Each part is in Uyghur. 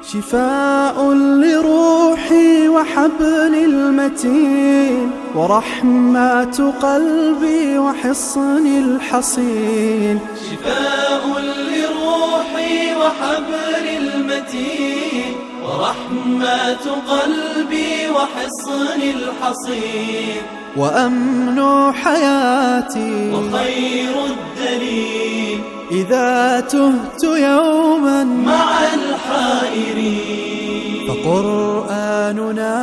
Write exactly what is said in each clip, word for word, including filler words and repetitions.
شفاء لروحي وحبل المتين، ورحمة قلبي وحصن الحصين. شفاء لروحي وحبل المتين، ورحمة قلبي وحصن الحصين. وأمن حياتي وخير الدليل، إذا تهت يوما مع الحائرين. فقرآننا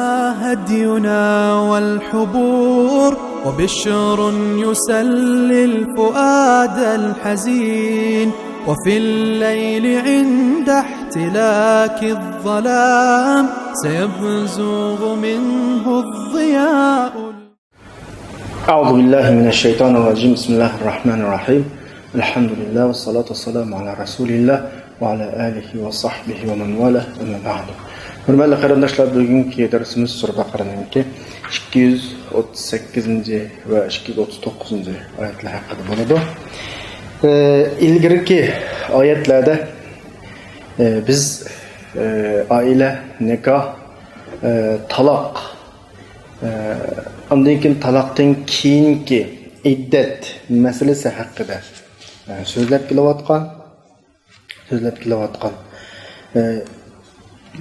هدينا والحبور، وبشر يسلي الفؤاد الحزين. وفي الليل عند احتلاك الظلام، سيبزغ منه الضياء. أعوذ بالله من الشيطان الرجيم. بسم الله الرحمن الرحيم. الحمد لله والصلاة والسلام على رسول الله وعلى آله وصحبه ومن والاه. أما بعد. ھۆرمەتلىك قېرىنداشلار، بۈگۈنكى دەرسىمىز سۈرە بەقەرەنىڭكى ئىككى يۈز ئوتتۇز سەككىزىنچى ۋە ئىككى يۈز ئوتتۇز توققۇزىنچى ئايەتلەر ھەققىدە بولىدۇ. ئە، ئىلگىرىكى ئايەتلەردە، ئە، بىز، ئە، ئائىلە، نىكاھ، ئە، تالاق، ئە، ئاندىن كېيىن تالاقتىن كېيىنكى ئىددەت مەسىلىسى ھەققىدە، ئە، سۆزلەپ كېلىۋاتقان، سۆزلەپ كېلىۋاتقان. ئە،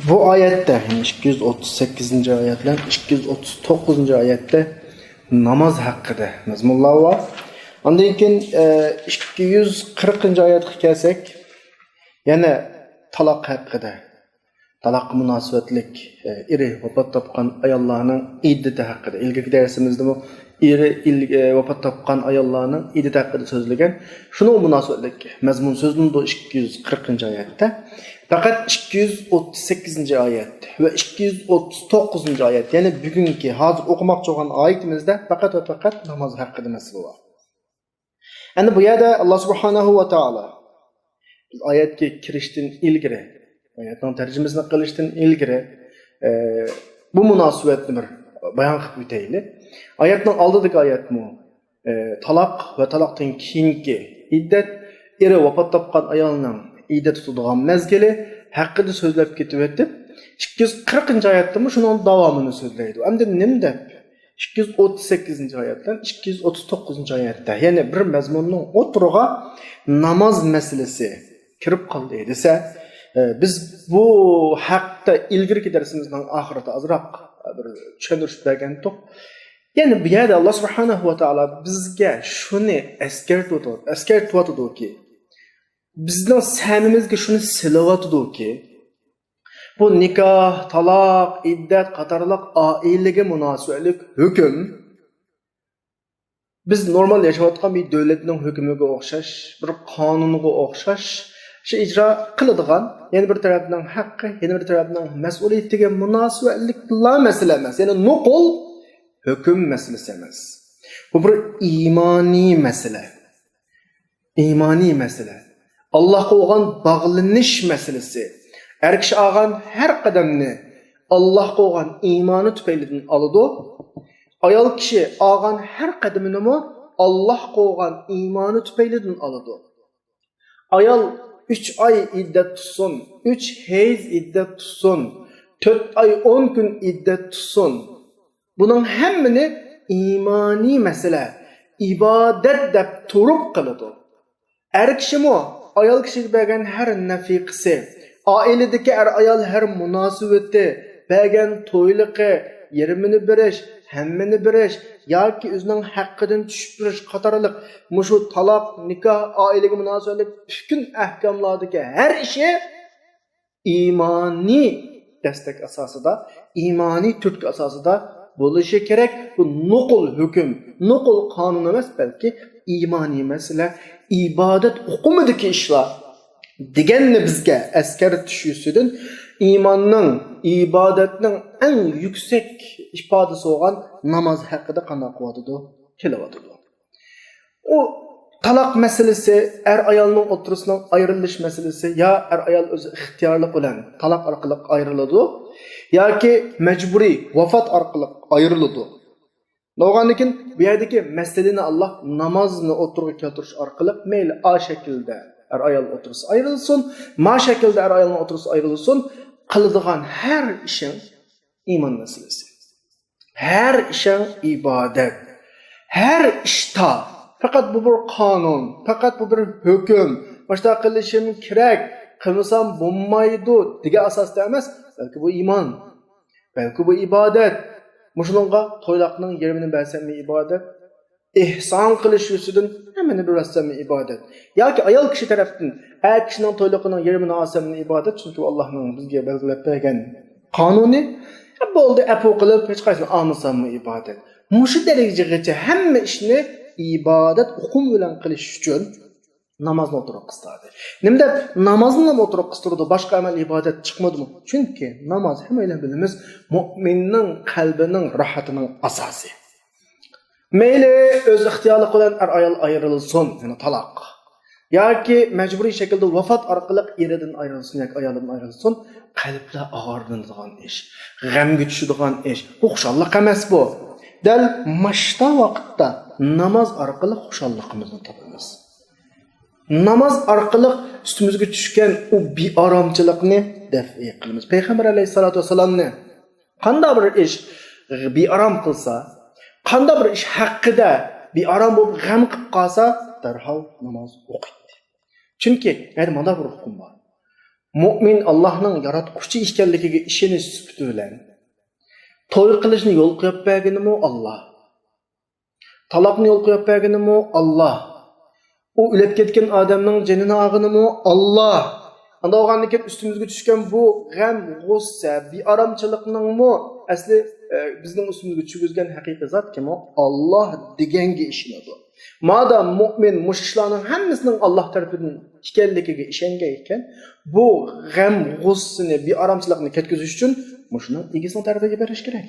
بۇ ئايەتتە، يەنى ئىككى يۈز ئوتتۇز سەككىزىنچى ئايەت بىلەن ئىككى يۈز ئوتتۇز توققۇزىنچى ئايەتتە ناماز ھەققىدە مەزمۇنلار بار. ئاندىن كېيىن، ئە، ئىككى يۈز قىرىقىنچى ئايەتكە كەلسەك، يەنە تالاق ھەققىدە، تالاققا مۇناسىۋەتلىك، ئېرى ۋاپات تاپقان ئاياللارنىڭ ئىددىتى ھەققىدە، ئىلگىرىكى دەرسىمىزدىمۇ ئېرى ئىل-، ۋاپات تاپقان ئاياللارنىڭ ئىددىتى ھەققىدە سۆزلىگەن. شۇنىڭغا مۇناسىۋەتلىك مەزمۇن سۆزلىنىدۇ ئىككى يۈز قىرىقىنچى ئايەتتە. پەقەت ئىككى يۈز ئوتتۇز سەككىزىنچى ئايەت ۋە ئىككى يۈز ئوتتۇز توققۇزىنچى ئايەت، يەنى بۈگۈنكى، ھازىر ئوقۇماقچى بولغان ئايىتىمىزدە پەقەت ۋە پەقەت ناماز ھەققىدە مەسىلە بار. ئەمدى بۇ يەردە ئاللا سۇبھانەھۇ ۋە تائالا، بىز ئايەتكە كىرىشتىن ئىلگىرى، ئايەتنىڭ تەرجىمىسىنى قىلىشتىن ئىلگىرى، ئە، بۇ مۇناسىۋەتنى بىر بايان قىلىپ ئۆتەيلى. ئايەتنىڭ ئالدىدىكى ئايەتمۇ، ئە، تالاق ۋە تالاقتىن كېيىنكى ئىددەت، ئېرى ۋاپات تاپقان ئايالنىڭ ئىددەت تۇتىدىغان مەزگىلى ھەققىدە سۆزلەپ كېتىۋېتىپ، ئىككى يۈز قىرىقىنچى ئايەتتىمۇ شۇنىڭ داۋامىنى سۆزلەيدۇ. ئەمدى نېمە دەپ ئىككى يۈز ئوتتۇز سەككىزىنچى ئايەت بىلەن ئىككى يۈز ئوتتۇز توققۇزىنچى ئايەتتە، يەنى بىر مەزمۇننىڭ ئوتتۇرىغا ناماز مەسىلىسى كىرىپ قالدى دېسە، ئە، بىز بۇ ھەقتە ئىلگىرىكى دەرسىمىزنىڭ ئاخىرىدا ئازراق بىر چۈشەندۈرۈش بەرگەنتۇق. يەنى بۇ يەردە ئاللا سۇبھانەھۇ ۋە تائالا بىزگە شۇنى ئەسكەرتىۋاتىدۇ-، ئەسكەرتىۋاتىدۇكى، بىزنىڭ سەمىمىزگە شۇنى سېلىۋاتىدۇكى، بۇ نىكاھ، تالاق، ئىددەت قاتارلىق ئائىلىگە مۇناسىۋەتلىك ھۆكۈم بىز نورمال ياشاۋاتقان بىر دۆلەتنىڭ ھۆكمىگە ئوخشاش، بىر قانۇنغا ئوخشاش شۇ ئىجرا قىلىدىغان، يەنە بىر تەرەپنىڭ ھەققى، يەنە بىر تەرەپنىڭ مەسئۇلىيىتىگە مۇناسىۋەتلىكلا مەسىلە ئەمەس. يەنى نوقۇل ھۆكۈم مەسىلىسى ئەمەس. بۇ بىر ئىمانىي مەسىلە. ئىمانىي مەسىلە. ئاللاھقا بولغان باغلىنىش مەسىلىسى. ئەر كىشى ئالغان ھەر قەدەمنى ئاللاھقا بولغان ئىمانى تۈپەيلىدىن ئالىدۇ. ئايال كىشى ئالغان ھەر قەدىمىنىمۇ ئاللاھقا بولغان ئىمانى تۈپەيلىدىن ئالىدۇ. ئايال ئۈچ ئاي ئىددەت تۇتسۇن، ئۈچ ھەيز ئىددەت تۇتسۇن، تۆت ئاي ئون كۈن ئىددەت تۇتسۇن، بۇنىڭ ھەممىنى ئىمانىي مەسىلە، ئىبادەت دەپ تۇرۇپ قىلىدۇ. ئەر كىشىمۇ ئايال كىشىگە بەرگەن ھەر نەفىقىسى، ئائىلىدىكى ئەر-ئايال ھەر مۇناسىۋىتى، بەرگەن تويلۇقى، يېرىمىنى بېرىش، ھەممىنى بېرىش ياكى ئۆزىنىڭ ھەققىدىن چۈشۈپ بېرىش قاتارلىق مۇشۇ تالاق، نىكاھ، ئائىلىگە مۇناسىۋەتلىك پۈتۈن ئەھكاملاردىكى ھەر ئىشى ئىمانىي دەستەك ئاساسىدا، ئىمانىي تۈرتكە ئاساسىدا بولۇشى كېرەك. بۇ نوقۇل ھۆكۈم، نوقۇل قانۇن ئەمەس، بەلكى ئىمانىي مەسىلە، ئىبادەت ئۇقۇمىدىكى ئىشلار دېگەننى بىزگە ئەسكەرتىش يۈزىسىدىن ئىماننىڭ، ئىبادەتنىڭ ئەڭ يۈكسەك ئىپادىسى بولغان ناماز ھەققىدە قانداق قىلىۋاتىدۇ؟ كېلىۋاتىدۇ. ئۇ تالاق مەسىلىسى، ئەر-ئايالنىڭ ئوتتۇرىسىنىڭ ئايرىلىش مەسىلىسى، يا ئەر-ئايال ئۆزى ئىختىيارلىق بىلەن تالاق ئارقىلىق ئايرىلىدۇ، ياكى مەجبۇرىي ۋاپات ئارقىلىق ئايرىلىدۇ. بولغاندىن كېيىن بۇ يەردىكى مەسىلىنى ئاللاھ نامازنى ئوتتۇرىغا كەلتۈرۈش ئارقىلىق مەيلى ئا شەكىلدە ئەر-ئايال ئوتتۇرىسى ئايرىلسۇن، ما شەكىلدە ئەر-ئايالنىڭ ئوتتۇرىسى ئايرىلسۇن، قىلىدىغان ھەر ئىشىڭ ئىمان مەسىلىسى. ھەر ئىشىڭ ئىبادەت. ھەر ئىشتا پەقەت بۇ بىر قانۇن، پەقەت بۇ بىر ھۆكۈم، مۇشۇنداق قىلىشىم كېرەك، قىلمىسام بولمايدۇ دېگەن ئاساستا ئەمەس، بەلكى بۇ ئىمان، بەلكى بۇ ئىبادەت. مۇشۇنىڭغا تويلاقنىڭ يېرىمىنى بەرسەممۇ ئىبادەت، ئېھسان قىلىش يۈزىسىدىن ھەممىنى بېرىۋەتسەممۇ ئىبادەت. ياكى ئايال كىشى تەرەپتىن ئەر كىشىنىڭ تويلۇقىنىڭ يېرىمىنى ئالساممۇ ئىبادەت، چۈنكى ئۇ ئاللاھنىڭ بىزگە بەلگىلەپ بەرگەن قانۇنى. بولدى، ئەپۇ قىلىپ، ھېچقايسىنى ئالمىساممۇ ئىبادەت. مۇشۇ دەرىجىگىچە ھەممە ئىشنى ئىبادەت ئۇقۇمى بىلەن قىلىش ئۈچۈن نامازنى ئوتتۇرىغا قىستۇردى. نېمە دەپ نامازنى ئوتتۇرىغا قىستۇردى؟ باشقا ئەمەل ئىبادەت چىقمىدىمۇ؟ چۈنكى ناماز، ھەممەيلەن بىلىمىز، مۇئمىننىڭ قەلبىنىڭ راھىتىنىڭ ئاساسى. مەيلى ئۆز ئىختىيارلىقى بىلەن ئەر-ئايال ئايرىلسۇن، يەنى تالاق. ياكى مەجبۇرىي شەكىلدە ۋاپات ئارقىلىق ئېرىدىن ئايرىلسۇن ياكى ئايالىدىن ئايرىلسۇن، قەلبلەر ئاغرىنىدىغان ئىش، غەمگە چۈشىدىغان ئىش. بۇ خۇشاللىق ئەمەس بۇ. دەل ماشتا ۋاقىتتا ناماز ئارقىلىق خۇشاللىقىمىزنى تاپىمىز. ناماز ئارقىلىق ئۈستىمىزگە چۈشكەن ئۇ بىئارامچىلىقنى دەفئى قىلىمىز. پەيغەمبەر ئەلەيھىسسالاتۇ ۋەسسالامنى قانداق بىر ئىش بىئارام قىلسا، قانداق بىر ئىش ھەققىدە بىئارام بولۇپ غەم قىلىپ قالسا، دەرھال ناماز ئوقۇيتتى. چۈنكى يەنە مانداق بىر ھۆكۈم بار. مۇئمىن ئاللاھنىڭ ياراتقۇچى ئىكەنلىكىگە ئىشىنىش سۈپىتى بىلەن توي قىلىشنى يول قويۇپ بەرگىنىمۇ ئاللاھ. تالاقنى يول قويۇپ بەرگىنىمۇ ئاللاھ. ئۇ ئۆلۈپ كەتكەن ئادەمنىڭ جېنىنى ئالغىنىمۇ ئاللاھ. ئانداق بولغاندىكىن ئۈستىمىزگە چۈشكەن بۇ غەم، غۇسسە، بىئارامچىلىقنىڭمۇ ئەسلى، ئە، بىزنىڭ ئۈستىمىزگە چۈشۈرگەن ھەقىقىي زات كىم ئۇ؟ ئاللاھ دېگەنگە ئىشىنىدۇ. مادام مۇئمىن مۇشۇ ئىشلارنىڭ ھەممىسىنىڭ ئاللاھ تەرىپىدىن ئىكەنلىكىگە ئىشەنگەن ئىكەن، بۇ غەم، غۇسسىنى، بىئارامچىلىقنى كەتكۈزۈش ئۈچۈن مۇشۇنىڭ ئىگىسىنىڭ تەرىپىگە بېرىش كېرەك.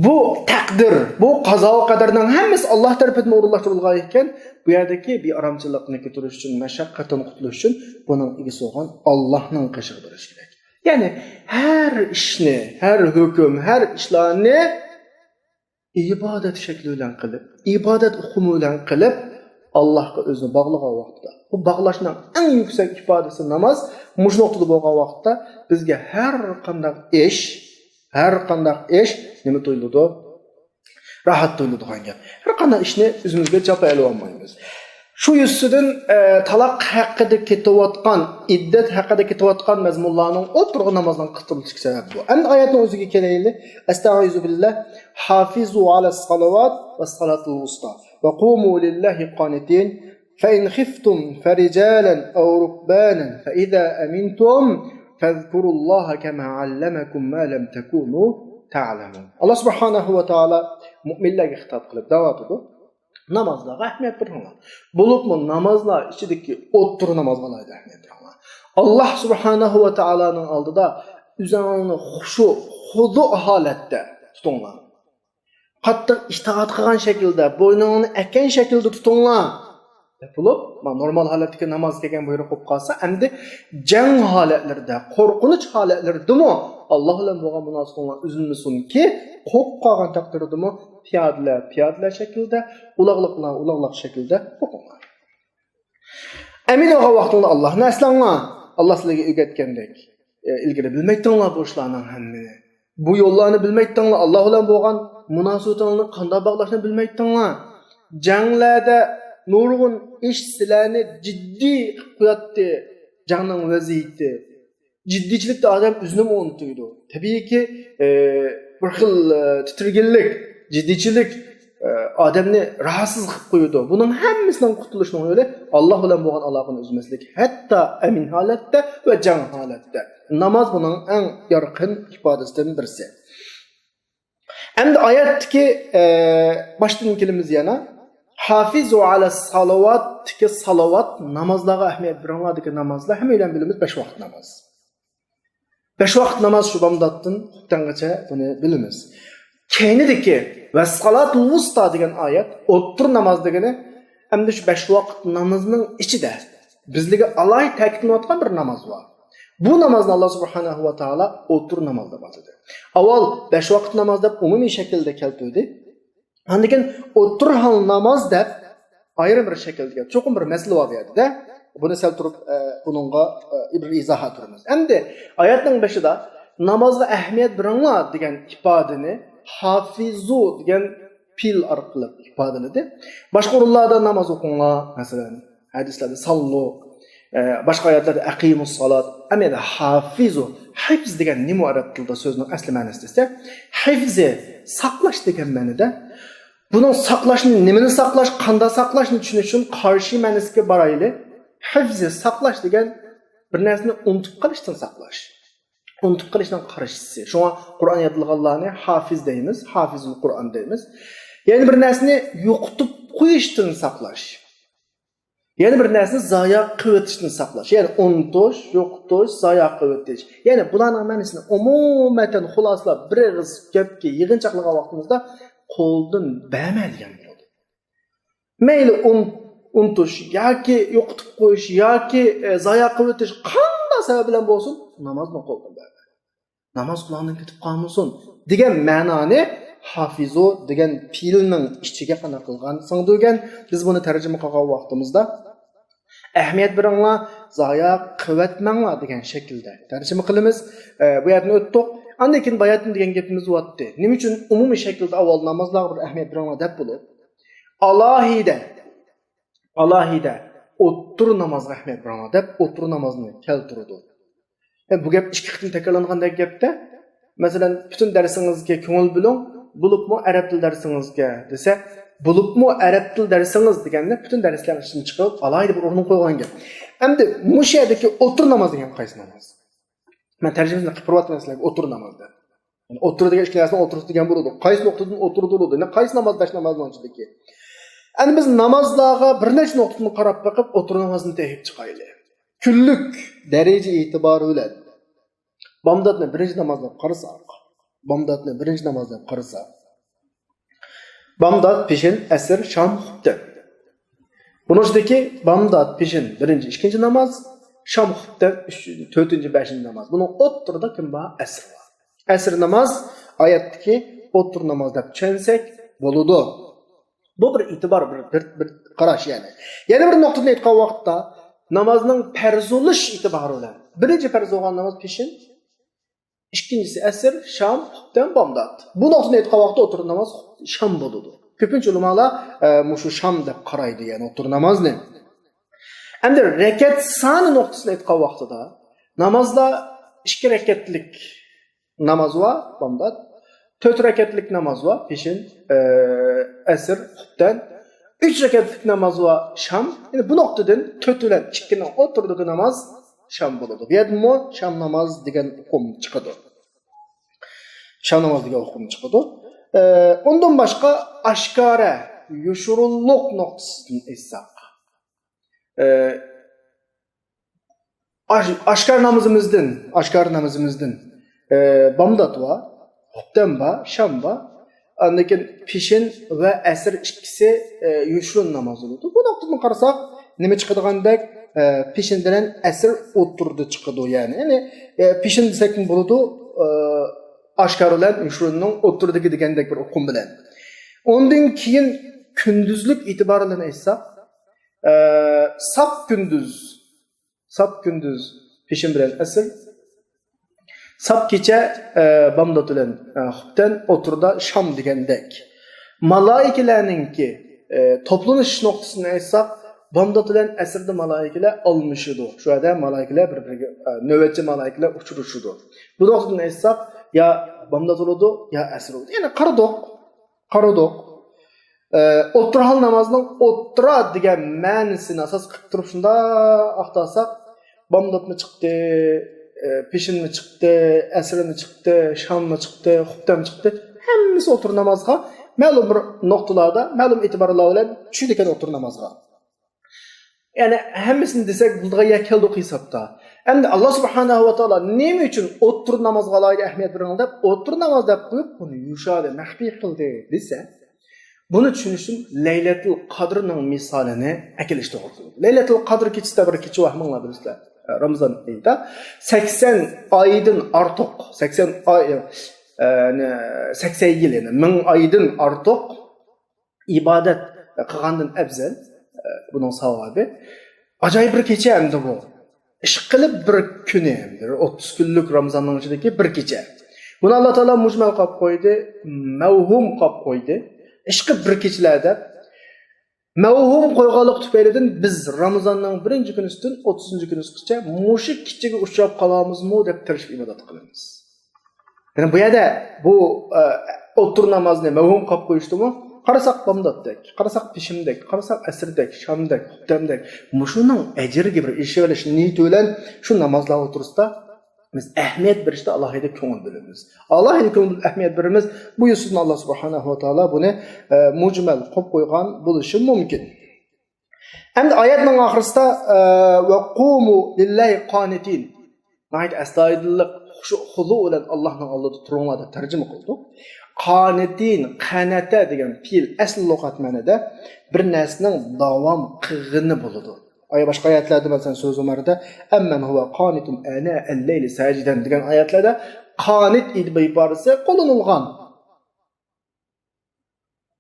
بۇ تەقدىر، بۇ قازا-قەدەرنىڭ ھەممىسى ئاللاھ تەرىپىدىن ئورۇنلاشتۇرۇلغان ئىكەن، بۇ يەردىكى بىئارامچىلىقنى كۆتۈرۈش ئۈچۈن، مەشەققەتتىن قۇتۇلۇش ئۈچۈن بۇنىڭ ئىگىسى بولغان ئاللاھنىڭ قېشىغا بېرىش كېرەك. يەنى ھەر ئىشنى، ھەر ھۆكۈم، ھەر ئىشلارنى ئىبادەت شەكلى بىلەن قىلىپ، ئىبادەت ئۇقۇمى بىلەن قىلىپ، ئاللاھقا ئۆزىنى باغلىغان ۋاقىتتا، بۇ باغلاشنىڭ ئەڭ يۈكسەك ئىپادىسى ناماز. مۇشۇ نۇقتىدا بولغان ۋاقىتتا بىزگە ھەر قانداق ئىش، ھەر قانداق ئىش نېمە تۇيۇلىدۇ؟ راھەت تۇيۇلىدىغان گەپ. ھەر قانداق ئىشنى ئۆزىمىزگە جاپا ئېلىۋالمايمىز. شۇ يۈزىسىدىن، ئە، تالاق ھەققىدە كېتىۋاتقان، ئىددەت ھەققىدە كېتىۋاتقان مەزمۇنلارنىڭ ئوتتۇرىغا نامازنىڭ قىستۇرۇلۇشى سەۋەب بۇ. ئەمدى ئايەتنىڭ ئۆزىگە كېلەيلى. ئەستەئىزۇ بىللاھ. ھافىزۇ ئەلەس سالەۋات ۋەس سالاتىل ۋۇستا ۋە قۇمۇ لىللاھى قانىتىن. فَإِنْ خِفْتُمْ فَرِجَالًا أَوْ رُكْبَانًا فَإِذَا أَمِنْتُمْ فَاذْكُرُوا اللَّهَ كَمَا عَلَّمَكُمْ مَا لَمْ تَكُونُوا تَعْلَمُونَ. ئاللاھ سۇبھانەھۇ ۋە تائالا مۇئمىنلەرگە خىتاب قىلىپ دەۋاتىدۇ. نامازلارغا ئەھمىيەت بېرىڭلار. بولۇپمۇ نامازلار ئىچىدىكى ئوتتۇرا نامازغا ئالاھىدە ئەھمىيەت بېرىڭلار. ئاللاھ سۇبھانەھۇ ۋە تائالانىڭ ئالدىدا ئۆزۈڭلارنى خۇشۇ، خۇزۇ ھالەتتە تۇتۇڭلار. قاتتىق ئىتائەت قىلغان شەكىلدە، بوينۇڭنى ئەگكەن شەكىلدە تۇتۇڭلار، دەپ بولۇپ، مانا نورمال ھالەتتىكى ناماز كەلگەن بۇيرۇق بولۇپ قالسا، ئەمدى جەڭ ھالەتلىرىدە، قورقۇنچ ھالەتلىرىدىمۇ ئاللاھ بىلەن بولغان مۇناسىۋىتىڭلار ئۈزۈلمىسۇنكى، قورقۇپ قالغان تەقدىردىمۇ پىيادىلەر پىيادىلەر شەكلىدە، ئۇلاغلىقلار ئۇلاغلىق شەكلىدە ئوقۇڭلار. ئەمىن بولغان ۋاقتىڭلار ئاللاھنى ئەسلەڭلار. ئاللاھ سىلەرگە ئۆگەتكەندەك، ئە، ئىلگىرى بىلمەيتتىڭلار بۇ ئىشلارنىڭ ھەممىنى. بۇ يوللارنى بىلمەيتتىڭلار، ئاللاھ بىلەن بولغان مۇناسىۋىتىڭلارنى قانداق باغلاشنى بىلمەيتتىڭلار. جەڭلەردە نۇرغۇن ئىش سىلەرنى جىددىي قىلىپ قوياتتى، جەڭنىڭ ۋەزىيىتى. جىددىيچىلىكتە ئادەم ئۆزىنىمۇ ئۇنتۇيدۇ. تەبىئىيكى، ئە، بىر خىل، ئە، تىترىگىنلىك، جىددىيچىلىك، ئە، ئادەمنى راھەتسىز قىلىپ قويىدۇ. بۇنىڭ ھەممىسىنىڭ قۇتۇلۇشنىڭ يولى ئاللاھ بىلەن بولغان ئالاقىنى ئۈزمەسلىك، ھەتتا ئەمىن ھالەتتە ۋە جەڭ ھالەتتە. ناماز بۇنىڭ ئەڭ يارقىن ئىپادىسىدىن بىرسى. ئەمدى ئايەتتىكى، ئە، باشتىن كېلىمىز يەنە. ھافىزۇ ئەلەس سالەۋاتتىكى سالەۋات، نامازلارغا ئەھمىيەت بېرىڭلار دېگەن نامازلار، ھەممەيلەن بىلىمىز، بەش ۋاقىت ناماز. بەش ۋاقىت ناماز شۇ بامداتتىن خۇپتەنگىچە بۇنى بىلىمىز. كەينىدىكى ۋەسسالاتۇل ۋۇستا دېگەن ئايەت، ئوتتۇرا ناماز دېگىنى، ئەمدى شۇ بەش ۋاقىت نامازنىڭ ئىچىدە بىزلەرگە ئالاھىدە تەكىتلىنىۋاتقان بىر ناماز بار. بۇ نامازنى ئاللاھ سۇبھانەھۇ ۋە تائالا ئوتتۇرا ناماز دەپ ئاتىدى. ئاۋۋال بەش ۋاقىت ناماز دەپ ئومۇمىي شەكىلدە كەلتۈردى. ئاندىن كېيىن ئوتتۇرا ھال ناماز دەپ ئايرىم بىر شەكىلدە كەلدى. چوقۇم بىر مەسىلە بار بۇ يەردە. بۇنى سەل تۇرۇپ، ئە، بۇنىڭغا، ئە، بىر ئىزاھات بېرىمىز. ئەمدى ئايەتنىڭ بېشىدا «نامازغا ئەھمىيەت بېرىڭلار» دېگەن ئىپادىنى «ھافىزۇ» دېگەن پېئىل ئارقىلىق ئىپادىلىدى. باشقا ئورۇنلاردا «ناماز ئوقۇڭلار»، مەسىلەن، ھەدىسلەردە «ساللۇ»، ئە، باشقا ئايەتلەردە «ئەقىمۇس سالات». ئەمما يەنە «ھافىزۇ». ھىفز دېگەن نېمە ئەرەب تىلىدا سۆزنىڭ ئەسلى مەنىسى دېسە، ھىفزى ساقلاش دېگەن مەنىدە. بۇنىڭ ساقلاشنى، نېمىنى ساقلاش، قانداق ساقلاشنى چۈشىنىش ئۈچۈن قارشى مەنىسىگە بارايلى. ھىفزى ساقلاش دېگەن بىر نەرسىنى ئۇنتۇپ قېلىشتىن ساقلاش. ئۇنتۇپ قېلىشنىڭ قارشىسى. شۇڭا قۇرئان يادلىغانلارنى ھافىز دەيمىز، ھافىزۇل قۇرئان دەيمىز. يەنى بىر نەرسىنى يوقىتىپ قويۇشتىن ساقلاش. يەنى بىر نەرسىنى زايا قىلىۋېتىشتىن ساقلاش. يەنى ئۇنتۇش، يوقىتىش، زايا قىلىۋېتىش. يەنى بۇلارنىڭ مەنىسىنى ئومۇمەن خۇلاسىلاپ، بىر ئېغىز گەپكە يىغىنچاقلىغان ۋاقتىمىزدا «قولدىن بەرمە» دېگەن بولىدۇ. مەيلى ئۇن-، ئۇنتۇش ياكى يوقىتىپ قويۇش ياكى، ئە، زايا قىلىۋېتىش، قانداق سەۋەب بىلەن بولسۇن، نامازنى قولدىن بەرمە. ناماز قۇلاقتىن كېتىپ قالمىسۇن دېگەن مەنانى «ھافىزۇ» دېگەن پېئىلنىڭ ئىچىگە قانداق قىلغان سىڭدۈرگەن. بىز بۇنى تەرجىمە قىلغان ۋاقتىمىزدا «ئەھمىيەت بېرىڭلار، زايا قىلىۋەتمەڭلار» دېگەن شەكىلدە تەرجىمە قىلىمىز. ئە، بۇ يەردىن ئۆتتۇق. ئاندىن كېيىن باياتىن دېگەن گېپىمىز بولاتتى. نېمە ئۈچۈن ئومۇمىي شەكىلدە ئاۋۋال نامازلارغا بىر ئەھمىيەت بېرىڭلار دەپ بولۇپ، ئالاھىدە، ئالاھىدە ئوتتۇرا نامازغا ئەھمىيەت بېرىڭلار دەپ ئوتتۇرا نامازنى كەلتۈرىدۇ. ئە، بۇ گەپ ئىككى قېتىم تەكرارلانغاندەك گەپتە. مەسىلەن، پۈتۈن دەرسىڭىزگە كۆڭۈل بۆلۈڭ، بولۇپمۇ ئەرەب تىل دەرسىڭىزگە دېسە، بولۇپمۇ ئەرەب تىل دەرسىڭىز دېگەندە پۈتۈن دەرسلەرنىڭ ئىچىدىن چىقىرىپ ئالاھىدە بىر ئورۇنغا قويغان گەپ. ئەمدى مۇشۇ يەردىكى ئوتتۇرا ناماز دېگەن قايسى ناماز؟ مەن تەرجىمىسىنى قىلىپ بېرىۋاتىمەن سىلەرگە، ئوتتۇرا ناماز دەپ. يەنى ئوتتۇرا دېگەن ئىككى نەرسىنىڭ ئوتتۇرىسى دېگەن بولىدۇ. قايسى نۇقتىدىن ئوتتۇرىدا بولىدۇ؟ يەنى قايسى ناماز بەش نامازنىڭ ئىچىدىكى؟ ئەمدى بىز نامازلارغا بىر نەچچە نۇقتىدىن قاراپ بېقىپ، ئوتتۇرا نامازنى تېپىپ چىقايلى. كۈنلۈك دەرىجە ئېتىبارى بىلەن بامداتنى بىرىنچى ناماز دەپ قارىساق، بامداتنى بىرىنچى ناماز دەپ قارىساق، بامدات، پېشىن، ئەسىر، شام، خۇپتەن. بۇنىڭ ئىچىدىكى بامدات، پېشىن بىرىنچى، ئىككىنچى ناماز، شام، خۇپتەن ئۈچىنچى، تۆتىنچى، بەشىنچى ناماز. بۇنىڭ ئوتتۇرىدا كىم بار؟ ئەسىر بار. ئەسىر ناماز ئايەتتىكى ئوتتۇرا ناماز دەپ چۈشەنسەك بولىدۇ. بۇ بىر ئېتىبار، بىر، بىر، بىر قاراش يەنى. يەنە بىر نۇقتىدىن ئېيتقان ۋاقىتتا، نامازنىڭ پەرز بولۇش ئېتىبارى بىلەن بىرىنچى پەرز بولغان ناماز پېشىن، ئىككىنچىسى ئەسىر، شام، خۇپتەن، بامدات. بۇ نۇقتىدىن ئېيتقان ۋاقىتتا ئوتتۇرا ناماز شام بولىدۇ. كۆپىنچە ئۆلىمالار، ئە، مۇشۇ شام دەپ قارايدۇ، يەنى ئوتتۇرا نامازنى. ئەمدى رەكەت سانى نۇقتىسىدىن ئېيتقان ۋاقتىدا نامازلار ئىككى رەكەتلىك ناماز ۋە بامدات، تۆت رەكەتلىك ناماز ۋە پېشىن، ئە، ئەسىر، خۇپتەن، ئۈچ رەكەتلىك ناماز ۋە شام. يەنى بۇ نۇقتىدىن تۆت بىلەن ئىككىنىڭ ئوتتۇرىدىكى ناماز شام بولىدۇ. بۇ يەردىنمۇ شام ناماز دېگەن ئۇقۇم چىقىدۇ. شام ناماز دېگەن ئۇقۇم چىقىدۇ. ئە، ئۇندىن باشقا ئاشكارا، يوشۇرۇنلۇق نۇقتىسىدىن ئېيتساق، ئە، ئاش-، ئاشكارا نامىزىمىزدىن، ئاشكارا نامىزىمىزدىن، ئە، بامدات بار، خۇپتەن بار، شام بار. ئاندىن كېيىن پېشىن ۋە ئەسىر ئىككىسى، ئە، يوشۇرۇن ناماز بولىدۇ. بۇ نۇقتىدىن قارىساق، نېمە چىقىدىغاندەك؟ ئە، پېشىن بىلەن ئەسىر ئوتتۇرىدا چىقىدۇ، يەنى. يەنى، ئە، پېشىن دېسەكمۇ بولىدۇ، ئە، ئاشكارا بىلەن يوشۇرۇننىڭ ئوتتۇرىدىكى دېگەندەك بىر ئۇقۇم بىلەن. ئۇندىن كېيىن كۈندۈزلۈك ئېتىبارى بىلەن ئېيتساق، ئە، ساپ كۈندۈز، ساپ كۈندۈز پېشىن بىلەن ئەسىر، ساپ كېچە، ئە، بامدات بىلەن، ئە، خۇپتەن، ئوتتۇرىدا شام دېگەندەك. مالائىكىلەرنىڭكى، ئە، توپلىنىش نۇقتىسىنى ئېيتساق، بامدات بىلەن ئەسىردە مالائىكىلەر ئالمىشىدۇ. شۇ يەردە مالائىكىلەر بىر-بىرىگە، ئە، نۆۋەتچى مالائىكىلەر ئۇچرىشىدۇ. بۇ نۇقتىدىن ئېيتساق، يا بامدات بولىدۇ، يا ئەسىر بولىدۇ. يەنى قارىدۇق. قارىدۇق. ئە، ئوتتۇرا ھال نامازنىڭ ئوتتۇرا دېگەن مەنىسىنى ئاساس قىلىپ تۇرۇپ شۇنداق ئاختارساق، بامداتمۇ چىقتى، ئە، پېشىنمۇ چىقتى، ئەسىرمۇ چىقتى، شاممۇ چىقتى، خۇپتەنمۇ چىقتى. ھەممىسى ئوتتۇرا نامازغا مەلۇم بىر نۇقتىلاردا، مەلۇم ئېتىبارلار بىلەن چۈشىدىكەن ئوتتۇرا نامازغا. يەنى ھەممىسىنى دېسەك، بولىدىغان يەر كەلدۇق ھېسابتا. ئەمدى ئاللا سۇبھانەھۇ ۋە تائالا نېمە ئۈچۈن ئوتتۇرا نامازغا ئالاھىدە ئەھمىيەت بېرىڭ دەپ، ئوتتۇرا ناماز دەپ قويۇپ، بۇنى يوشۇرۇپ مەخپىي قىلدى دېسە، بۇنى چۈشىنىش ئۈچۈن لەيلەتۇل قەدىرنىڭ مىسالىنى ئەكېلىش توغرا كېلىدۇ. لەيلەتۇل قەدىر كېچىسىدە بىر كېچە ۋەھمىڭلار بىلىسىلەر، رامىزان ئېيىدا سەكسەن ئايدىن ئارتۇق، سەكسەن ئاي، ئە، سەكسەن يىل، يەنى مىڭ ئايدىن ئارتۇق ئىبادەت قىلغاندىن ئەۋزەل، ئە، بۇنىڭ ساۋابى. ئاجايىپ بىر كېچە ئەمدى بۇ. ئىشقىلىپ بىر كۈنى، بىر ئوتتۇز كۈنلۈك رامىزاننىڭ ئىچىدىكى بىر كېچە. بۇنى ئاللا تائالا مۇجمەل قىلىپ قويدى، مەۋھۇم قىلىپ قويدى. ئىشقىلىپ بىر كېچىلەر دەپ مەۋھۇم قويغانلىق تۈپەيلىدىن بىز رامىزاننىڭ بىرىنچى كۈنىسىدىن ئوتتۇزىنچى كۈنىسىگىچە مۇشۇ كېچىگە ئۇچراپ قالامىزمۇ دەپ تىرىشىپ ئىبادەت قىلىمىز. يەنى بۇ يەردە بۇ، ئە، ئوتتۇرا نامازنى مەۋھۇم قىلىپ قويۇشتىمۇ؟ قارىساق بامداتتەك، قارىساق پېشىمدەك، قارىساق ئەسىردەك، شامدەك، خۇپتەمدەك. مۇشۇنىڭ ئەجرىگە بىر ئېرىشىۋېلىش نىيىتى بىلەن شۇ نامازلار ئوتتۇرىسىدا بىز ئەھمىيەت بېرىشتە ئالاھىدە كۆڭۈل بۆلىمىز. ئالاھىدە كۆڭۈل ئەھمىيەت بېرىمىز. بۇ يۈزىسىدىن ئاللا سۇبھانەھۇ ۋە تائالا بۇنى، ئە، مۇجمەل قىلىپ قويغان بولۇشى مۇمكىن. ئەمدى ئايەتنىڭ ئاخىرىسىدا، ئە، «ۋە قۇمۇ لىللاھى قانىتىن». ناھايىتى ئەستايىدىللىق، خۇشۇ، خۇزۇ بىلەن ئاللاھنىڭ ئالدىدا تۇرۇڭلار دەپ تەرجىمە قىلدۇق. قانىتىن، قەنەتە دېگەن پېئىل ئەسلى لۇغەت مەنىدە بىر نەرسىنىڭ داۋام قىلغىنى بولىدۇ. ئايا باشقا ئايەتلەردە، مەسىلەن، سۈرە زۇمەردە، «ئەممەن ھۇۋە قانىتۇن ئانا ئەللەيلى ساجىدەن» دېگەن ئايەتلەردە قانىت ئىبارىسى قوللىنىلغان.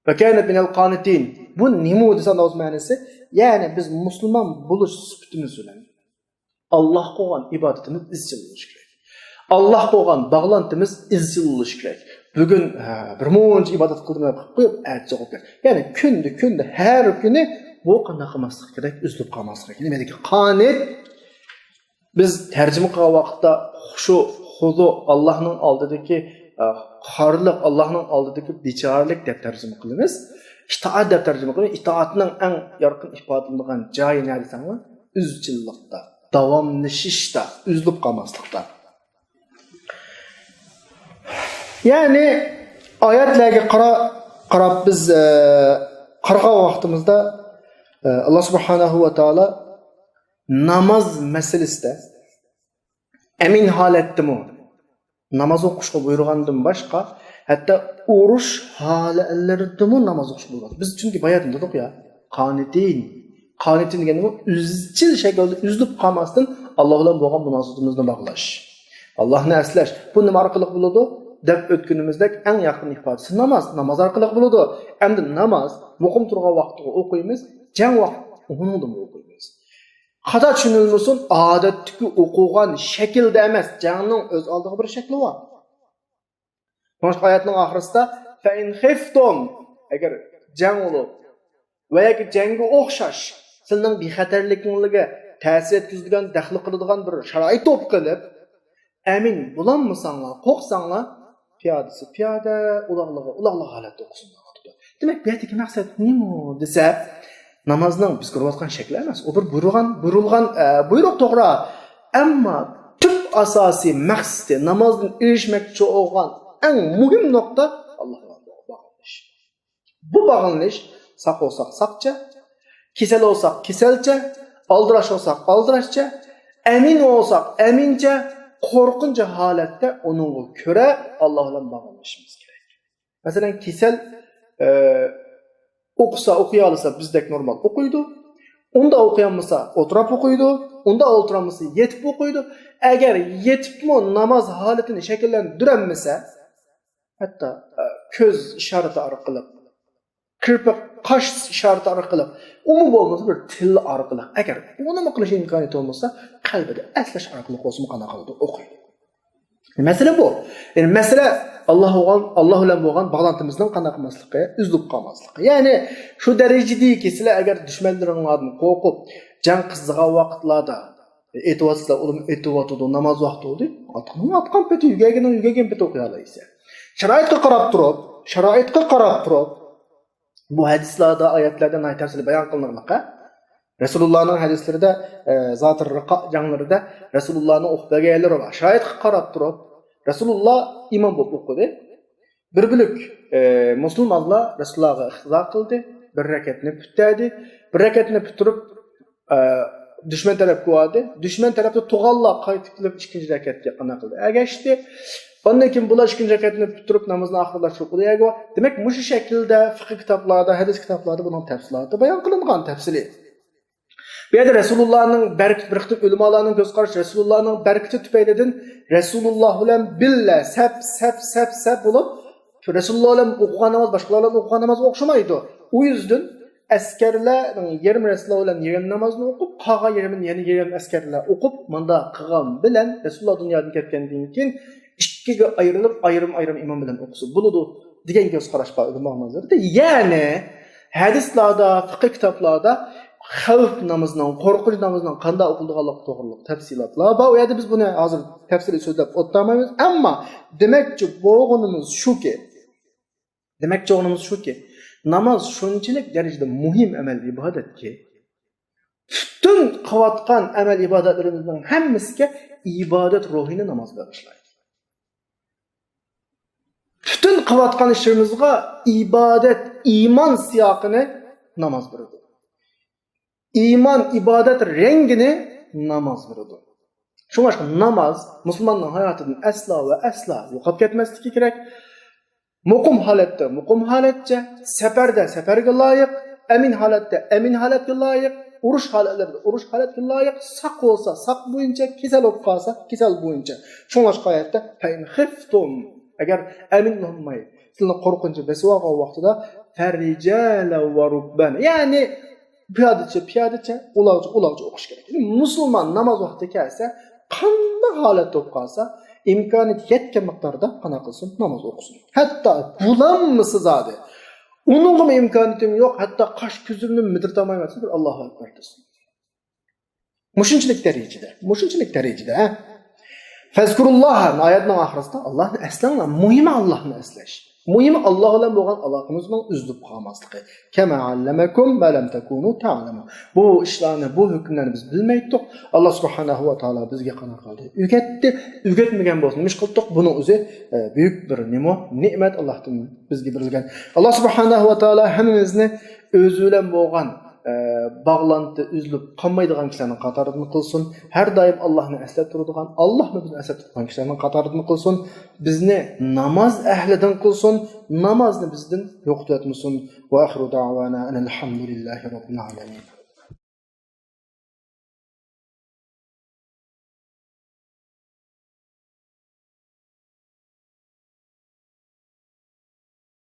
«ۋە كانەت مىنەل قانىتىن». بۇ نېمە دېسە، ئۇنىڭ مەنىسى، يەنى بىز مۇسۇلمان بولۇش سۈپىتىمىز بىلەن ئاللاھقا بولغان ئىبادىتىمىز ئىزچىل بولۇشى كېرەك. ئاللاھقا بولغان باغلانتىمىز ئىزچىل بولۇشى كېرەك. بۈگۈن، ھە، بىر مۇنچە ئىبادەت قىلدىم دەپ قويۇپ، ئەتىسى قويۇپ كەت. يەنى كۈندە، كۈندە، ھەر كۈنى بۇ قانداق قىلماسلىق كېرەك؟ ئۈزۈلۈپ قالماسلىق كېرەك. نېمە دېگەن؟ قانىت. بىز تەرجىمە قىلغان ۋاقىتتا خۇشۇ، خۇزۇ، ئاللاھنىڭ ئالدىدىكى، ئە، خارلىق، ئاللاھنىڭ ئالدىدىكى بىچارىلىك دەپ تەرجىمە قىلىمىز. ئىتائەت دەپ تەرجىمە قىلىمىز. ئىتائەتنىڭ ئەڭ يارقىن ئىپادىلىنىدىغان جايى نەدە دېسەڭلار، ئىزچىللىقتا، داۋاملىشىشتا، ئۈزۈلۈپ قالماسلىقتا. يەنى ئايەتلەرگە قارا-، قاراپ بىز، ئە، قارىغان ۋاقتىمىزدا، ئە، ئاللا سۇبھانەھۇ ۋە تائالا ناماز مەسىلىسىدە ئەمىن ھالەتتىمۇ ناماز ئوقۇشقا بۇيرۇغاندىن باشقا، ھەتتا ئۇرۇش ھالەتلىرىدىمۇ ناماز ئوقۇشقا بۇيرۇغان. بىز چۈنكى باياتىن دېدۇق يا، قانىتىن. قانىتىن دېگەن نېمە؟ ئىزچىل شەكىلدە ئۈزۈلۈپ قالماستىن ئاللا بىلەن بولغان مۇناسىۋىتىمىزنى باغلاش. ئاللانى ئەسلەش. بۇ نېمە ئارقىلىق بولىدۇ؟ دەپ ئۆتكىنىمىزدەك ئەڭ يېقىن ئىپادىسى ناماز. ناماز ئارقىلىق بولىدۇ. ئەمدى ناماز مۇقىم تۇرغان ۋاقتىغا ئوقۇيمىز، جەڭ ۋاقتىدا ئۇنىڭدىمۇ ئوقۇيمىز. خاتا چۈشىنىلمىسۇن، ئادەتتىكى ئوقۇغان شەكىلدە ئەمەس، جەڭنىڭ ئۆز ئالدىغا بىر شەكلى بار. شۇڭلاشقا ئايەتنىڭ ئاخىرىسىدا، «فەئىن خىفتۇم»، ئەگەر جەڭ بولۇپ ۋە ياكى جەڭگە ئوخشاش سىلىنىڭ بىخەتەرلىكىڭلارغا تەسىر يەتكۈزىدىغان، دەخلى قىلىدىغان بىر شارائىت بولۇپ قېلىپ، ئەمىن بولالمىساڭلار، قورقساڭلار، پىيادىسى پىيادە، ئۇلاغلىقى ئۇلاغلىق ھالەتتە ئوقۇسۇن. دېمەك، بۇ يەردىكى مەقسەت نېمە دېسە، نامازنىڭ بىز كۆرۈۋاتقان شەكلى ئەمەس، ئۇ بىر بۇيرۇغان، بۇيرۇلغان، ئە، بۇيرۇق توغرا. ئەمما تۈپ ئاساسىي مەقسىتى، نامازدىن ئېرىشمەكچى بولغان ئەڭ مۇھىم نۇقتا ئاللا بىلەن بولغان باغلىنىش. بۇ باغلىنىش، ساق بولساق ساقچە، كېسەل بولساق كېسەلچە، ئالدىراش بولساق ئالدىراشچە، ئەمىن بولساق ئەمىنچە، قورقۇنچ ھالەتتە ئۇنىڭغا كۆرە ئاللا بىلەن باغلىنىشىمىز كېرەك. مەسىلەن، كېسەل، ئە، ئوقۇسا، ئوقۇيالىسا بىزدەك نورمال ئوقۇيدۇ. ئۇندا ئوقۇيالمىسا ئولتۇراپ ئوقۇيدۇ. ئۇندا ئولتۇرالمىسا يېتىپ ئوقۇيدۇ. ئەگەر يېتىپمۇ ناماز ھالىتىنى شەكىللەندۈرەلمىسە، ھەتتا، ئە، كۆز ئىشارىتى ئارقىلىق، كىرپىك قاش ئىشارىتى ئارقىلىق، ئۇمۇ بولمىسا بىر تىل ئارقىلىق، ئەگەر ئۇنىمۇ قىلىش ئىمكانىيىتى بولمىسا، قەلبىدە ئەسلەش ئارقىلىق بولسىمۇ قانداق قىلىدۇ؟ ئوقۇيدۇ. مەسىلە بۇ. يەنى مەسىلە ئاللا بولغان، ئاللا بىلەن بولغان باغلانتىمىزنىڭ قانداق قىلماسلىقى، ئۈزۈلۈپ قالماسلىقى. يەنى شۇ دەرىجىدىكى سىلەر ئەگەر دۈشمەنلىرىڭلاردىن قورقۇپ، جەڭ قىزىغان ۋاقىتلاردا ئېيتىۋاتىسىلەر، ئۇلار ئېيتىۋاتىدۇ، ناماز ۋاقتى بولدى. ئاتقىنىڭ ئاتقان پېتى، يۈگۈرگىنىڭ يۈگۈرگەن پېتى ئوقۇيالايسەن. شارائىتقا قاراپ تۇرۇپ، شارائىتقا قاراپ تۇرۇپ، بۇ ھەدىسلەردە، ئايەتلەردە ناھايىتى تەپسىلىي بايان قىلىنغانلىقى. رەسۇلۇللانىڭ ھەدىسلىرىدە، ئە، زاتىر رىقا جەڭلىرىدە رەسۇلۇللانىڭ ئوقۇپ بەرگەن يەرلىرى بار. شارائىتقا قاراپ تۇرۇپ، رەسۇلۇللا ئىمام بولۇپ ئوقۇدى. بىر بۆلەك، ئە، مۇسۇلمانلار رەسۇلۇللاغا ئىقتىدا قىلدى. بىر رەكەتنى پۈتتۈردى. بىر رەكەتنى پۈتتۈرۈپ، ئە، دۈشمەن تەرەپكە باردى. دۈشمەن تەرەپتە تۇرغانلار قايتىپ كېلىپ ئىككىنچى رەكەتكە قانداق قىلدى؟ ئەگەشتى. ئاندىن كېيىن بۇلار ئىككىنچى رەكەتنى پۈتتۈرۈپ نامىزىنى ئاخىرلاشتۇرۇپ ئۇلار يەرگە باردى. دېمەك، مۇشۇ شەكىلدە فىقھ كىتابلاردا، ھەدىس كىتابلاردا بۇنىڭ تەپسىلاتى بايان قىلىنغان تەپسىلىي. بۇ يەردە رەسۇلۇللانىڭ بەرىكىتى، بىر قىسىم ئۆلىمالارنىڭ كۆز قارىشى، رەسۇلۇللانىڭ بەرىكىتى تۈپەيلىدىن رەسۇلۇللا بىلەن بىللە سەپ، سەپ، سەپ، سەپ بولۇپ، رەسۇلۇللا بىلەن ئوقۇغان ناماز باشقىلار بىلەن ئوقۇغان نامازغا ئوخشىمايدۇ. ئۇ يۈزدىن ئەسكەرلەرنىڭ يېرىمى رەسۇلۇللا بىلەن يېرىم نامازنى ئوقۇپ، قالغان يېرىمىنى يەنە يېرىم ئەسكەرلەر ئوقۇپ، ماندا قىلغان بىلەن رەسۇلۇللا دۇنيادىن كەتكەندىن كېيىن ئىككىگە ئايرىلىپ، ئايرىم-ئايرىم ئىمام بىلەن ئوقۇسا بولىدۇ دېگەن كۆز قاراش بار ئۆلىمانىڭ نەزىرىدە. يەنى ھەدىسلاردا، فىقھىي كىتابلاردا خەۋپ نامىزىنىڭ، قورقۇنچ نامىزىنىڭ قانداق ئوقۇلىدىغانلىقى توغرىلىق تەپسىلاتلار بار. ئۇ يەردە بىز بۇنى ھازىر تەپسىلىي سۆزلەپ ئولتۇرمايمىز. ئەمما دېمەكچى بولغىنىمىز شۇكى، دېمەكچى بولغىنىمىز شۇكى، ناماز شۇنچىلىك دەرىجىدە مۇھىم ئەمەل ئىبادەتكى، پۈتۈن قىلىۋاتقان ئەمەل ئىبادەتلىرىمىزنىڭ ھەممىسىگە ئىبادەت روھىنى ناماز بېغىشلايدۇ. پۈتۈن قىلىۋاتقان ئىشلىرىمىزغا ئىبادەت، ئىمان سىياقىنى ناماز بېرىدۇ. ئىمان، ئىبادەت رەڭگىنى ناماز بېرىدۇ. شۇڭلاشقا ناماز مۇسۇلماننىڭ ھاياتىدىن ئەسلا ۋە ئەسلا يوقاپ كەتمەسلىكى كېرەك. مۇقىم ھالەتتە مۇقىم ھالەتچە، سەپەردە سەپەرگە لايىق، ئەمىن ھالەتتە ئەمىن ھالەتكە لايىق، ئۇرۇش ھالەتلىرىدە ئۇرۇش ھالەتكە لايىق، ساق بولسا ساق بويىچە، كېسەل بولۇپ قالسا كېسەل بويىچە. شۇڭلاشقا ئايەتتە فەئىن خىفتۇم، ئەگەر ئەمىن بولماي، سىلىنى قورقۇنچى بېسىۋالغان ۋاقتىدا فەرىجالەن ۋە رۇكبانا، يەنى پىيادىچە، پىيادىچە، ئۇلاغچە، ئۇلاغچە ئوقۇش كېرەك. يەنى مۇسۇلمان ناماز ۋاقتى كەلسە، قانداق ھالەتتە بولۇپ قالسا، ئىمكانىيىتى يەتكەن مىقداردا قانداق قىلسۇن؟ ناماز ئوقۇسۇن. ھەتتا بولالمىسا زادى، ئۇنىڭغىمۇ ئىمكانىيىتىم يوق، ھەتتا قاش كۆزۈمنى مىدىرلىتالمايمەن دېسە، بىر ئاللاھۇ ئەكبەر دېسۇن. مۇشۇنچىلىك دەرىجىدە، مۇشۇنچىلىك دەرىجىدە، ھە؟ فەزكۇرۇللاھ، ئايەتنىڭ ئاخىرىسىدا ئاللاھنى ئەسلەڭلار، مۇھىمى ئاللاھنى ئەسلەش. مۇھىمى ئاللاھ بىلەن بولغان ئالاقىمىزنىڭ ئۈزۈلۈپ قالماسلىقى. كەما ئەللەمەكۇم ما لەم تەكۇنۇ تەئلەمۇن. بۇ ئىشلارنى، بۇ ھۆكۈملەرنى بىز بىلمەيتتۇق. ئاللاھ سۇبھانەھۇ ۋە تائالا بىزگە قانداق قىلدى؟ ئۆگەتتى. ئۆگەتمىگەن بولسا نېمە ئىش قىلدۇق؟ بۇنىڭ ئۆزى، ئە، بۈيۈك بىر نېمە؟ نېمەت ئاللاھتىن بىزگە بېرىلگەن. ئاللاھ سۇبھانەھۇ ۋە تائالا ھەممىمىزنى ئۆزى بىلەن بولغان، ئە، باغلانتى ئۈزۈلۈپ قالمايدىغان كىشىلەرنىڭ قاتارىدىن قىلسۇن. ھەر دائىم ئاللاھنى ئەسلەپ تۇرىدىغان، ئاللاھمۇ بىزنى ئەسلەپ تۇرىدىغان كىشىلەرنىڭ قاتارىدىن قىلسۇن. بىزنى ناماز ئەھلىدىن قىلسۇن. نامازنى بىزدىن يوقىتىۋەتمىسۇن. ۋە ئاخىرۇ دەئۋانا ئەنىل ھەمدۇلىللاھى رەببىل ئالەمىن.